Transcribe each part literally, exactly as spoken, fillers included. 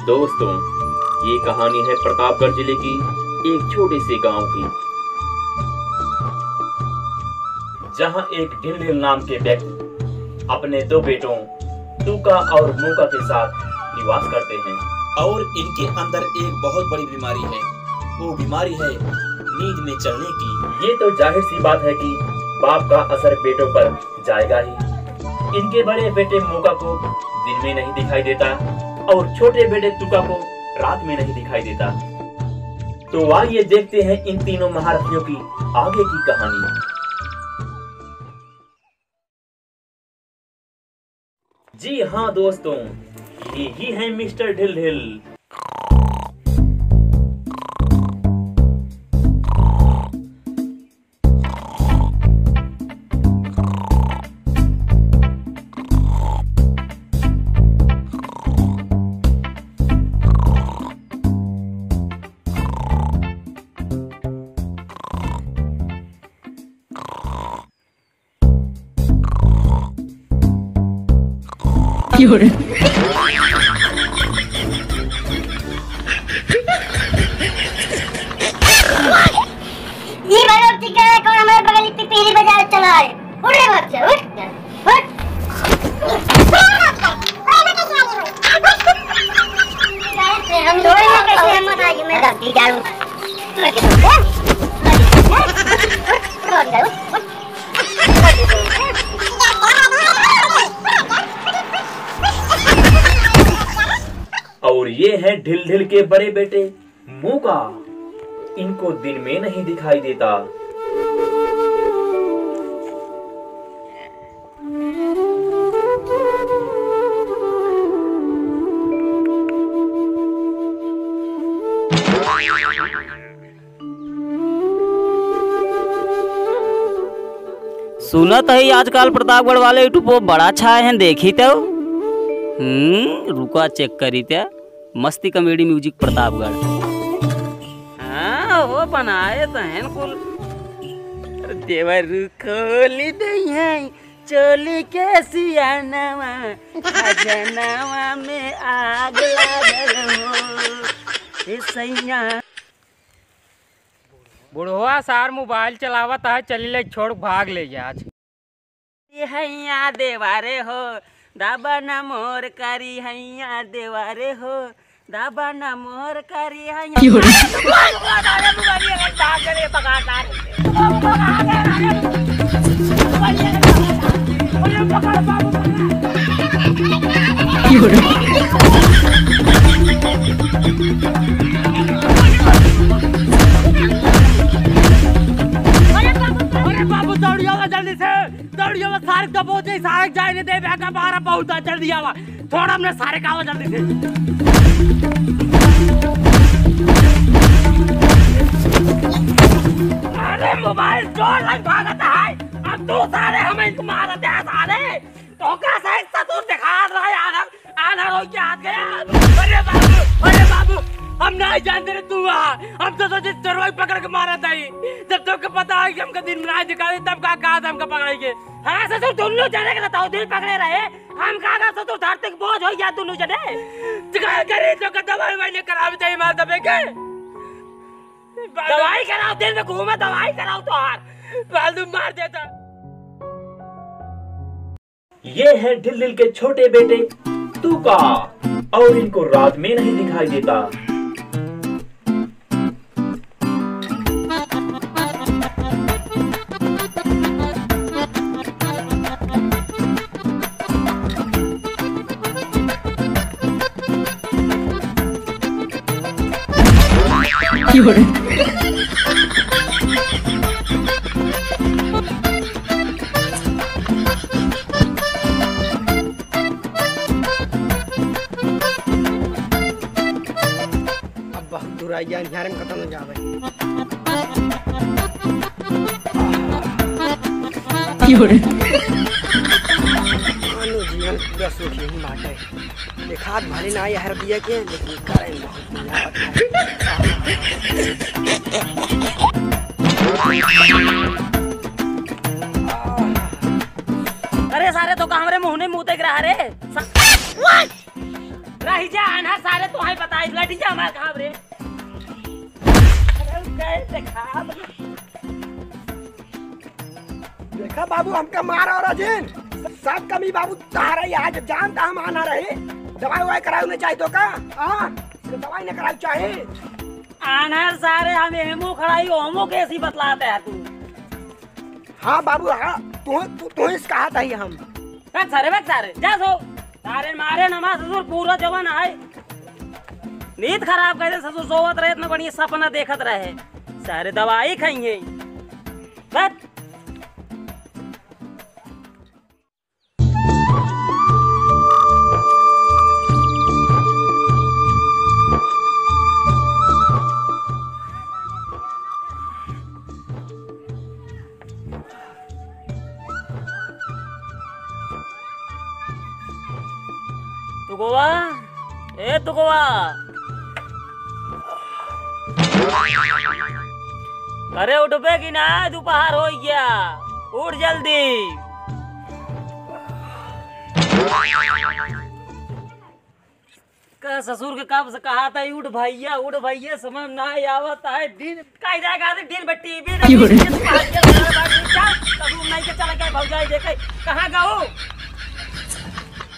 दोस्तों, ये कहानी है प्रतापगढ़ जिले की एक छोटे से गांव की, जहां एक ढिलढिल नाम के व्यक्ति अपने दो बेटों तूका और मूका के साथ निवास करते हैं। और इनके अंदर एक बहुत बड़ी बीमारी है, वो बीमारी है नींद में चलने की। ये तो जाहिर सी बात है कि बाप का असर बेटों पर जाएगा ही। इनके बड़े बेटे मूका को दिन में नहीं दिखाई देता और छोटे बेटे तूका को रात में नहीं दिखाई देता। तो आइए देखते हैं इन तीनों महारथियों की आगे की कहानी। जी हाँ दोस्तों, ये ही है मिस्टर ढिलढिल। ये भाई, अब ठीक है, कौन हमारे बगल की पीली बाजार चला है? उठ रे बच्चा, उठ, उठ। हम लोग में कैसे हिम्मत आ गई, मैं गलती जानू। और ये हैं ढिलढिल के बड़े बेटे मूका, इनको दिन में नहीं दिखाई देता। सुनत है आजकल प्रतापगढ़ वाले YouTube पे बड़ा छाए हैं, देखी तो। हम्म, रुका, check करी तो। मस्ती comedy music प्रतापगढ़। हाँ, वो बनाए तो हैं कुल। देवर खोली दई है चोली के सियानवा, खजनवा में आग लागल हो। ए सैया। बुढ़वा सार mobile चलावत है, चली ले छोड़ भाग ले जा आज। हैया देवारे हो, दाबा न मोर करी हैया देवारे हो, दाबा न मोर करी हैया। क्यों रे? अरे बाबू, दौड़िया जल्दी से। दौड़िया में सारे दबोचे, सारे जाए नहीं दे, बेटा बाहर बहुत जल्दी आवा। थोड़ा हमने सारे का आवा जल्दी से। अरे mobile चोर लग भागत है, अब तू सारे हमें इनको मारत है सारे। तो का सही ससुर दिखा रहा है यार, आना रो के हाथ गया। अरे बाबू, अरे बाबू, हम नहीं जानते रे तू वहाँ। हम तो सोचे चोरवा पकड़ के मारा था ही। जब तक पता है कि हमका दिन में नहीं दिखा दे, तब का कहा था हमका पकड़ेंगे। हाँ ससुर, दोनों जने के बताओ, दिन पकड़े रहे। हम कहा था ससुर, धरती के बोझ हो गया दोनों जने। तो का करी, तो का दवाई वाई नहीं करावे चाहिए मार दबे के। दवाई कराओ, दिन में घूमा, दवाई कराओ तो हार। बालू मार देता। ये हैं ढिलढिल के छोटे बेटे तूका, और इनको रात में नहीं दिखाई देता। अब बहुत दूर आ गया, अंधियारे में खत्म हो जावे। मानो जीवन पूरा सुखी ही बाटे। देखात भले ना यार दिया के, लेकिन करे बहुत मजा आवत है। अरे सारे, तो का हमरे मुंह में मुंह देख रहा रे? सा- रहि जा, आन्हर सारे, तोहई बताई, लटि जा मार खाब रे। अरे, गए देखा। देखा बाबू, हमका मार और अजिन, सब कमी बाबू तहारा ही आज, जानता हम आन्हर ही। दवाई ववाई करावे न चाही तो का? हाँ, तो दवाई न करावे चाही। आन्हर सारे, हम एहमो खड़ा ही, ओहमो कैसी बतलात है तू? हाँ बाबू, हाँ, तू, तू, तू इस कहा था ही हम। बे सारे, बे सारे, जा सो। सारे मारे नमा ससुर पूरा जवान है। नींद खराब कर दे ससुर, सोवत रहे, इतना बढ़िया सपना देखत रहे। सारे दवाई खाइए। बस। तुकवा, ए तुकवा। अरे उठबे कि ना, दोपहर होइ गया, उठ जल्दी। का ससुर के कब से कहा था, "उठ भैया, उठ भैया", समझ ना आवत है। दिन का इधर का दिन भर टीवी क्यों रे? देखी, चल, ससुर नहीं के चला गया, भौजाई देखे, कहाँ गऊ?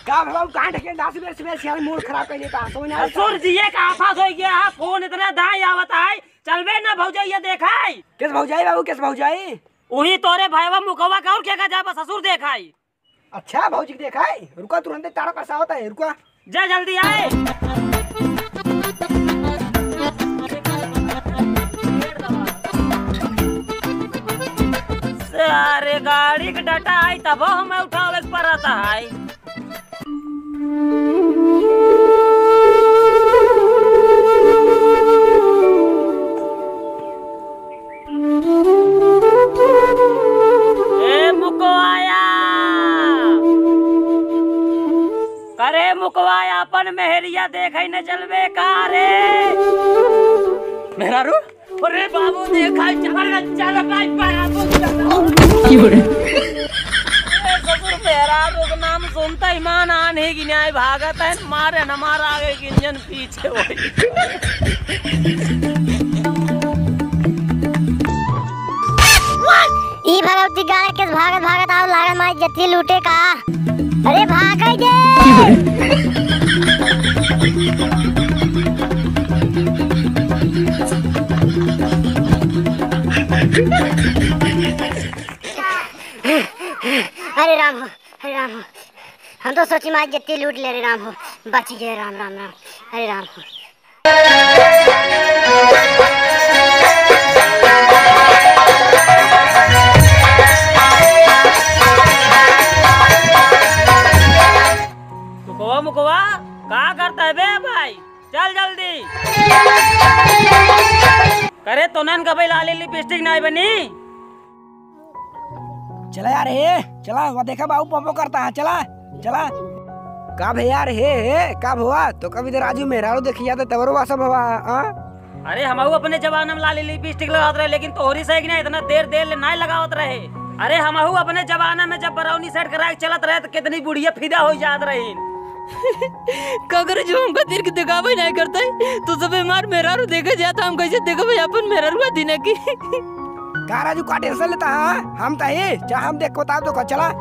का भला कांड के ना सुबह सुबह सियान मूड खराब कर देता, सोना ससुर जी, ये का आफत हो गया है, फोन इतना दाई आवत है, चलबे ना भौजाई ये देखाई। किस भौजाई बाबू, किस भौजाई? वही तोरे भाईवा मुकवा का, और क्या का जाबा ससुर देखाई। अच्छा, भौजी के देखाई, रुका, तुरंते तारा पास आवत है, रुका। जा जल्दी आए। सारे गाड़ी के डटा आई, तब हमें उठावे के पड़ता है। ए मुकवाया, करे मुकवाया, अपन मेहरिया देखे न चलबे का रे? मेहरारू? अरे बाबू, देखा, चल, चल, भाई, बाबू, चल। क्यों रे? ए ससुर, मेहरारू के नाम सुनता ही मान आन ही गिनाए भागत है, मारे न मार आगे गिंजन पीछे वही। ई भगवती गाय के भागत भागत आओ, लागल माई जत्ती लूटे का। अरे भागै दे। अरे राम हो, अरे राम हो, हम तो सोची माई जत्ती लूट ले रे राम हो, बच गए राम, राम, राम, अरे राम हो। मुकवा, मुकवा, का करता है बे भाई? चल जल्दी। करे तोनन का भाई लाली लिपस्टिक नाई बनी? चला यार, हे, चला, वहाँ देखा बाबू पोपो करता है, चला, चला। का भे यार, हे, हे, का भवा? तो कभी तो राजू मेहरारू देखी जाते तबरो वासा भवा, हाँ? अरे हमहू अपने जमाना में लाली लिपस्टिक लगावत रहे, लेकिन तोहरी सही ना इतना देर देर ले नाई लगावत रहे। अरे हमहू अपने जमाना में जब बरौनी सेट करा के चलत रहे तो कितनी बुढ़िया फिदा हो जात रही। का करे जो हमका देर के देखावे नाई करते, तो सबे मार मेहरारू देखे जाता, हम कैसे देखबे अपन मेहरारू दिने की? का राजू का टेंशन लेता है? हम तो ही, चाहे हम देख के बताओ तो का चला।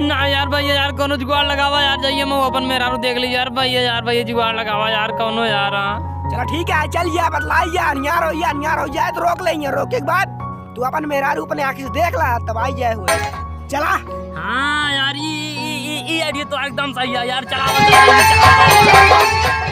ना यार भैया यार, कौनो जुगाड़ लगावा यार, जाइए मैं अपन मेहरारू देख ली यार भैया, यार भैया जुगाड़ लगावा यार कौनो यार, हाँ। चला ठीक है, चल ये बतलाई यार, अनियार हो, ये अनियार हो जाए तो रोक लेंगे, रोके के बाद तू अपन मेहरारू अपने आँखी से देख ला, तब आई जाए हुए। चला। हाँ यार, ई, ई, ई, ई idea तो एकदम सही है यार, चला, चला, चला।